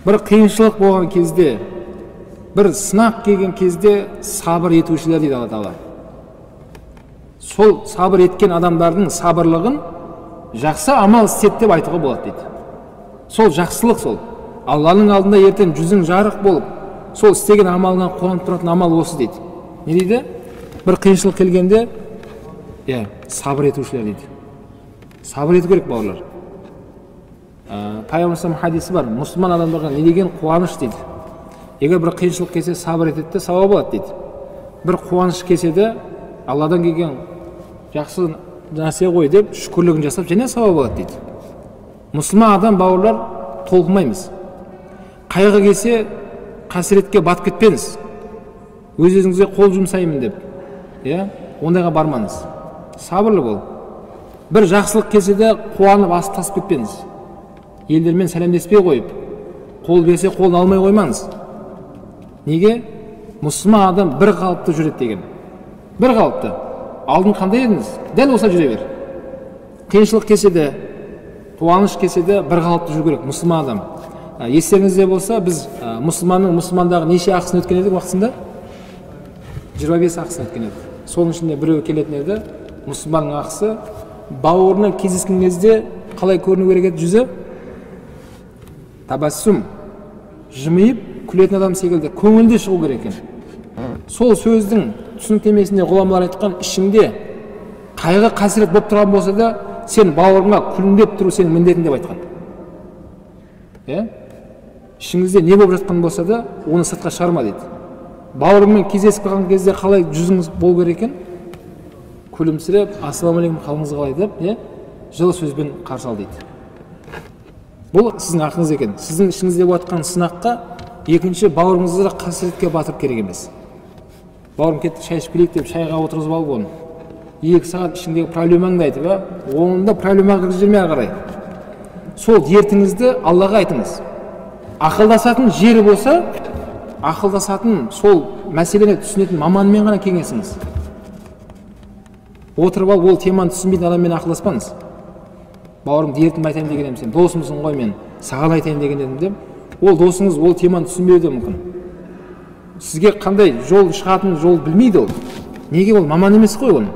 Бір қиыншылық болған кезде, бір сынақ келген кезде сабыр етушілер дейді Алла Тағала. Сол сабыр еткен адамдардың сабырлығын жақсы амал істеді деп айтуға болады дейді. Сол жақсылық сол. Алланың алдында ертең жүзің жарық болып, сол істеген амалыңа қуанып тұратын амал осы дейді. Не дейді? Бір қиыншылық келгенде, сабыр етушілер дейді. Сабыр ету керек, бауырлар. Пайғамбарымыздың хадисі бар, мұсылман адамдарға не деген қуаныш дейді. Егер бір қиыншылық келсе, сабыр етеді де сауап алады дейді. Бір қуаныш келсе де, Алладан келген жақсы нәрсе ғой деп шүкірлігін жасап және сауап алады дейді. Мұсылман адам, бауырлар, толқымаймыз. Қайғы келсе, қасіретке батып кетпеңіз. Өз-өзіңізге қол жұмсаймын деп, ондайға бармаңыз. Сабырлы бол. Бір жақсылық келсе де қуанып асып тасып кетпеңіз. Елдермен сәлемдеспей қойып, қол берсе қолын алмай қоймаңыз. Неге? Мұсылман адам бір қалыпты жүреді деген. Бір қалыпты. Алдын қандай едіңіз? Дәл осылай жүре бер. Қиыншылық келсе де, қуаныш келсе де бір қалыпты жүру керек мұсылман адам. Естеріңізде болса, біз мұсылманның мұсылмандағы неше ақысын өткен едік уақытысында? 25 ақысын өткен едік. Соның ішінде біреуі келетін еді, мұсылманның ақысы бауырына кездескен кезде қалай көріну керек еді жүзі? Табассум, жымиып күлетін адам секілді көңілді шығу керек екен. Сол сөздің түсініктемесінде ғұламалар айтқан, ішіңде қайғы қасірет болып тұрған болса да, сен бауырыңа күлімдеп тұру сенің міндетің деп айтқан. Ішіңізде не болып жатқан болса да, оны сыртқа шығарма дейді. Бауырыңмен кездесіп қалған кезде қалай жүзіңіз болу керек екен? Күлімсіреп, ассалаумағалейкум, қалыңыз қалай деп, жылы сөзбен қарсы ал дейді. Бұл сіздің ақыңыз екен. Сіздің ішіңізде болып жатқан сынаққа екінші бауырыңызды да қасіретке батырып керек емес. Бауырым кетті, шай ішіп келейік деп шайға отырғызып алып оны. 2 сағат ішіндегі проблемаңды айтып, оны да проблемаға кіргізіп жібермей ары қарай. Сол дертіңізді Аллаға айтыңыз. Ақылдасатын жері болса, ақылдасатын сол мәселені түсінетін маманмен ғана кеңесіңіз. Отырып алып ол теманы түсінбейтін адаммен ақылдаспаңыз. Бауырым, дертімді айтайын деген едім, сен досымсың ғой, мен саған айтайын деген едім деп, ол досыңыз ол теманы түсінбеуі де мүмкін. Сізге қандай жол шығатын жол білмейді ол. Неге? Ол маман емес қой оның.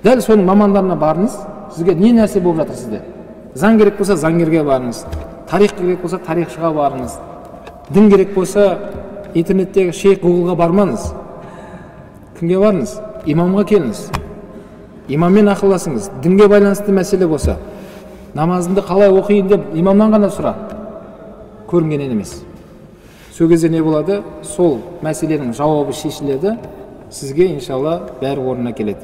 Дәл соның мамандарына барыңыз, сізге не нәрсе болып жатыр сізде. Заң керек болса, заңгерге барыңыз. Тарих керек болса, тарихшыға барыңыз. Дін керек болса, интернеттегі шейх Гуглға бармаңыз. Кімге барыңыз? Имамға келіңіз. Имаммен ақылдасыңыз. Дінге байланысты мәселе болса, намазымды қалай оқиын деп имамнан ғана сұра. Көрінгеннен емес. Сол кезде не болады? Сол мәселенің жауабы шешіледі. Сізге иншалла бәрі орнына келеді.